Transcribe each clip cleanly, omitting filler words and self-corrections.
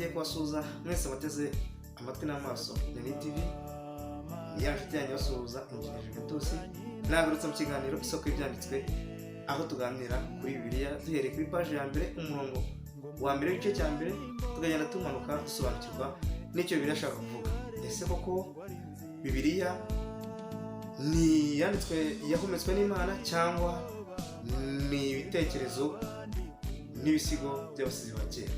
Nongeye kubasuhuza mwese abateze amatwi n'amaso Neni TV. Ni ya nshuti yanjye basuhuza, Injeniyeri Juventus. Nagarutse mu kiganiro Isoko y'Ibyanditswe, aho tuganira kuri Bibiliya duhereye kuri paji ya mbere, umurongo wa mbere w'igice cya mbere, tukagenda tumanuka dusobanukirwa n'icyo Bibiliya ashaka kuvuga. Ese koko Bibiliya ni iyanditswe yahumetswe n'Imana, cyangwa ni ibitekerezo n'ibisigo by'abasizi ba kera?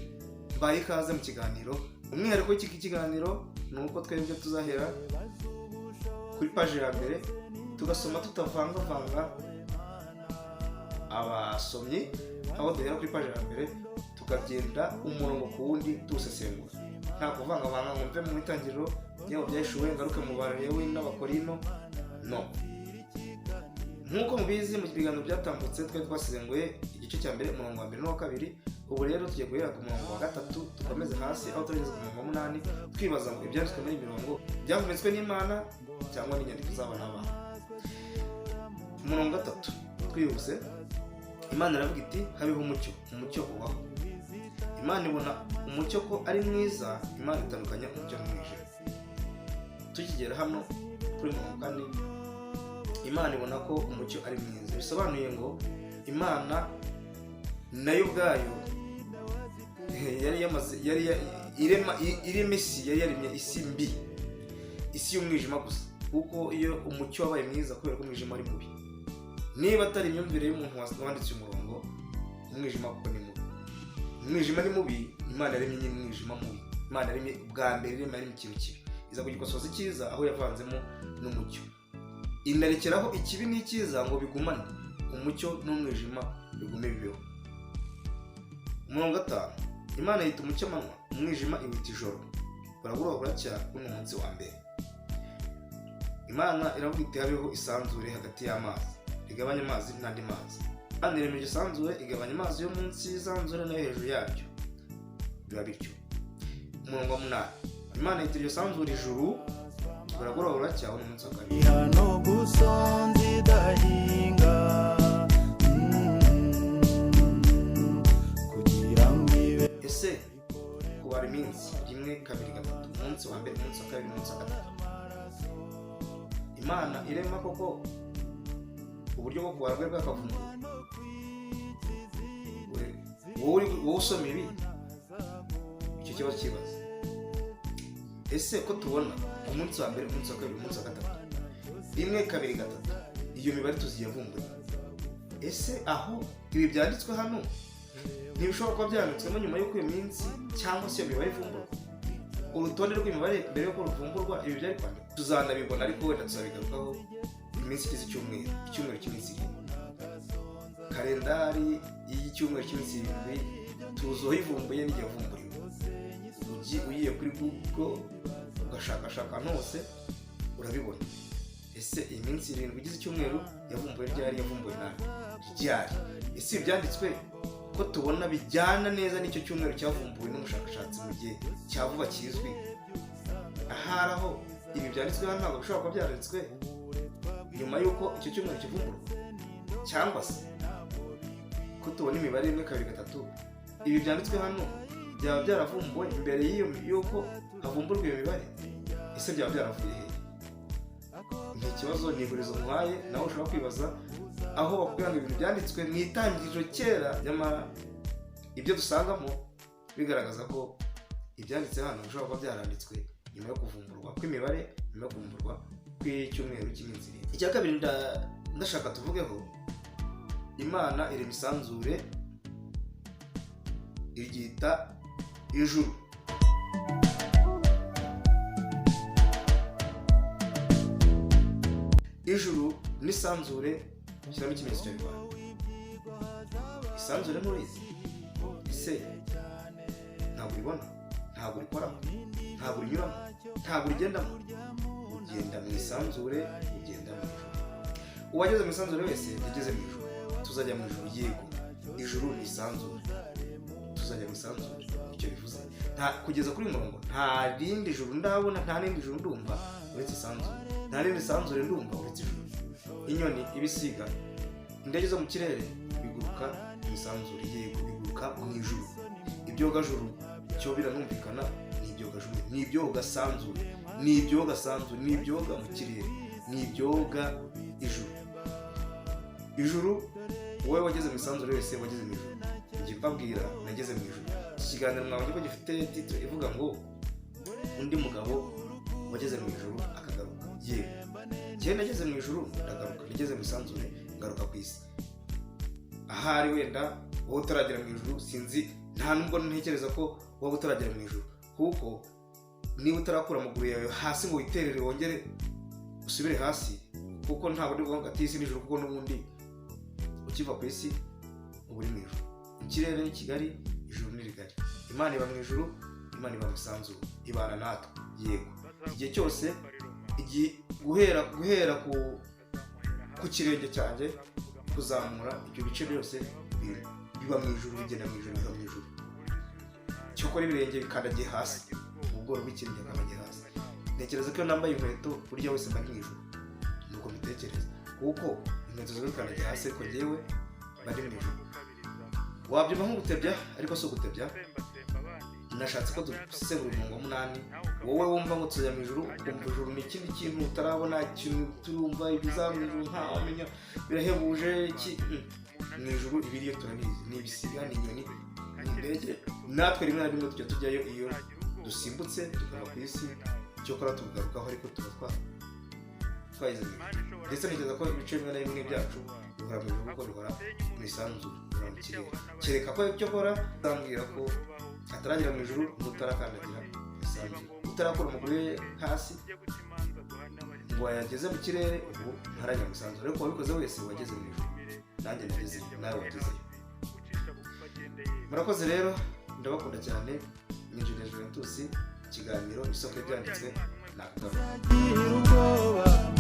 Mbaye ikaze mu kiganiro. Umwihariko w'iki kiganiro ni uko twebwe tuzahera kuri paji ya mbere, tugasoma tutavangavanga abasomyi, aho duhera kuri paji ya mbere tukagenda umurongo ku wundi tuwusesengura, nta kuvangavanga ngo mve mu Itangiriro yewe Byahishuwe ngaruke mu Balewi n'Abakorino. No nk'uko mubizi, mu biganiro byatambutse twari twasesenguye igice cya mbere, umurongo wa mbere n'uwa kabiri. Ubu rero tugiye guhera ku murongo wa gatatu, dukomeze hasi aho tugeze ku murongo wa munani, twibaza ngo ibyanditswe muri iyi mirongo byahumetswe n'Imana cyangwa n'inyandiko z'abana n'abantu? Umurongo wa gatatu twihuse: Imana iravuga iti: "Habeho umucyo." Umucyo ubaho. Imana ibona umucyo ko ari mwiza. Imana itandukanya umucyo n'umwijima. Tukigera hano kuri mirongo kane, Imana ibona ko umucyo ari mwiza, bisobanuye ngo Imana nayo ubwayo yari yamaze yari irema isi, yari yaremye isi mbi, isi y'umwijima gusa, kuko iyo umucyo wabaye mwiza kubera ko umwijima ari mubi, niba atari imyumvire y'umuntu wanditse umurongo, umwijima kuko ni mubi, umwijima ni mubi. Imana yaremye nyine umwijima mubi. Imana yaremye bwa mbere, irema yaremye ikintu kibi, iza kugikosoza icyiza aho yavanzemo n'umucyo, inarekeraho ikibi n'icyiza ngo bigumane, umucyo n'umwijima bigume bibeho. Umurongo gatanu: Imana yita umucyo amanywa, umwijima iwita ijoro. Buragoroba buracya, uno munsi wa mbere. Imana iravuga iti: "Habeho isanzure hagati y'amazi, rigabanya amazi n'andi mazi." Imana irema iryo sanzure, igabanya amazi yo munsi y'isanzure n'ayo hejuru yaryo. Biba bityo. Umurongo wa munani: Imana yita iryo sanzure ijuru. Buragoroba buracya, uno munsi wa kabiri. Hano gusonza idahinga, kugira ngo ibe. Ese kubara iminsi rimwe, kabiri, gatatu, umunsi wa mbere, umunsi wa kabiri, umunsi wa gatatu, Imana irema koko uburyo bwo kubara bwe bwakavumbuwe? Wowe usoma ibi, icyo kibazo kibaza: ese ko tubona umunsi wa mbere, umunsi wa kabiri, umunsi wa gatatu, rimwe, kabiri, gatatu, iyo mibare tuziyavumbuye, ese aho ibi byanditswe hano ntibishobora kuba byanditswemo nyuma y'uko iyo minsi cyangwa se iyo mibare ivumburwa? Urutonde rw'imibare mbere y'uko ruvumburwa, ibi byari kwandikwa? Tuzanabibona, ariko wenda tuzabigarukaho iminsi igize icyumweru, icyumweru cy'iminsi 7, kalendari y'icyumweru cy'iminsi 7, tuzi uwayivumbuye n'igihe yavumburiwe. Ugiye kuri Google ugashakashaka ahantu hose urabibona. Ese iyi minsi 7 igize icyumweru yavumbuwe ryari? Yavumbuwe nabi ryari? Ese ibi byanditswe ko tubona bijyana neza n'icyo cyumweru cyavumbuwe n'umushakashatsi mu gihe cya vuba kizwi, ahari aho ibi byanditswe hano ntabwo bishobora kuba byanditswe nyuma y'uko icyo cyumweru kivumburwa? Cyangwa se ko tubona imibare rimwe, kabiri, gatatu, ibi byanditswe hano byaba byaravumbuwe mbere y'iyo y'uko havumburwa iyo mibare? Ese byaba byaravuye hehe? Ni ikibazo, ni ihurizo muhaye. Nawe ushobora kwibaza aho bakubwira ngo ibintu byanditswe mu Itangiriro kera, nyamara ibyo dusangamo bigaragaza ko ibyanditse hano bishobora kuba byaranditswe nyuma yo kuvumburwa kw'imibare, nyuma yo kuvumburwa kw'icyumweru cy'iminsi 7. Icya kabiri ndashaka tuvugeho: Imana irema isanzure iryita ijuru. Ijuru n'isanzure, shyiramo ikimenyetso cya bibana. Isanzure nturizi? Ese ntabwo uribona? Ntabwo urikoraho, ntabwo urinyuramo, ntabwo urigendamo. Ugenda mu isanzure, ugenda mu ijuru. Uwageze mu isanzure wese yageze mu ijuru. Tuzajya mu ijuru, yego. Ijuru ni isanzure, tuzajya mu isanzure. Icyo bivuze, nta kugeza kuri uyu murongo nta rindi juru ndabona, nta rindi juru ndumva uretse isanzure, nta rindi sanzure ndumva uretse ijuru. Inyoni, ibisiga, indege zo mu kirere biguruka mu isanzure, yego, biguruka mu ijuru. Ibyogajuru Icyo biranumvikana, ni ibyogajuru, ni ibyoga sanzure, ni ibyoga sanzure, ni ibyoga mu kirere, ni ibyoga ijuru. Ijuru, wowe wageze mu isanzure wese wageze mu ijuru. Njye mbabwira, nageze mu ijuru. Iki kiganiro mwabonye ko gifite titre ivuga ngo "Undi mugabo wageze mu ijuru akagaruka". Yego, njyewe nageze mu ijuru ndagaruka, nageze mu isanzure ngaruka ku isi. Ahari wenda wowe utaragera mu ijuru, sinzi, nta nubwo ntekereza ko waba utaragera mu ijuru, kuko niba utarakura amaguru yawe hasi ngo witerere wongere usubire hasi, kuko ntabwo ndi kuvuga hagati y'isi n'ijuru, kuko n'ubundi ukiva ku isi uba uri mu ijuru. Ikirere ni kigari, ijuru ni rigari. Imana iba mu ijuru, Imana iba mu isanzure, ibana natwe. Yego, igihe cyose, igihe guhera ku kirenge cyanjye kuzamura, ibyo bice byose biba mu ijuru, bigenda mu ijuru, biva mu ijuru. Cyokora ibirenge bikandagiye hasi, ubworo bw'ikirenge bukandagiye hasi. Ntekereza ko iyo nambaye inkweto, burya wese mba ndi mu ijuru. Nuko mbitekereza, kuko inkweto ziba zikandagiye hasi, ariko njyewe mba ndi mu ijuru. Wabyumva nko gutebya, ariko si ugutebya. Nashatse ko dusesengura umurongo wa 8. Wowe wumva ngo tuzajya mu ijuru, ukumva ijuru ni ikindi kintu utarabona, ikintu turumva ibizaba mu ijuru ntawamenya, birahebuje iki. Mu ijuru ibiriyo turabizi, ni ibisiga, ni inyoni, ni indege. Natwe rimwe na rimwe tujya tujyayo iyo dusimbutse tukava ku isi, cyokora tugarukaho, ariko tuba twageze mu ijuru. Ndetse ntekereza ko ibice bimwe na bimwe byacu bihora mu ijuru, kuko bihora mu isanzure, bihora mu kirere. Kereka ko ibyo akora utambwira ko ataragera mu ijuru, n'utarakandagira mu isanzure, utarakura amaguru ye hasi ngo yageze mu kirere, ubu ntarajya mu isanzure. Ariko uwabikoze wese wageze mu ijuru, nanjye nagezeyo, nawe wagezeyo. Murakoze rero, ndabakunda cyane. Ni Juventus, ikiganiro Isoko y'Ibyanditswe, nakagaruka. Gira ubwoba.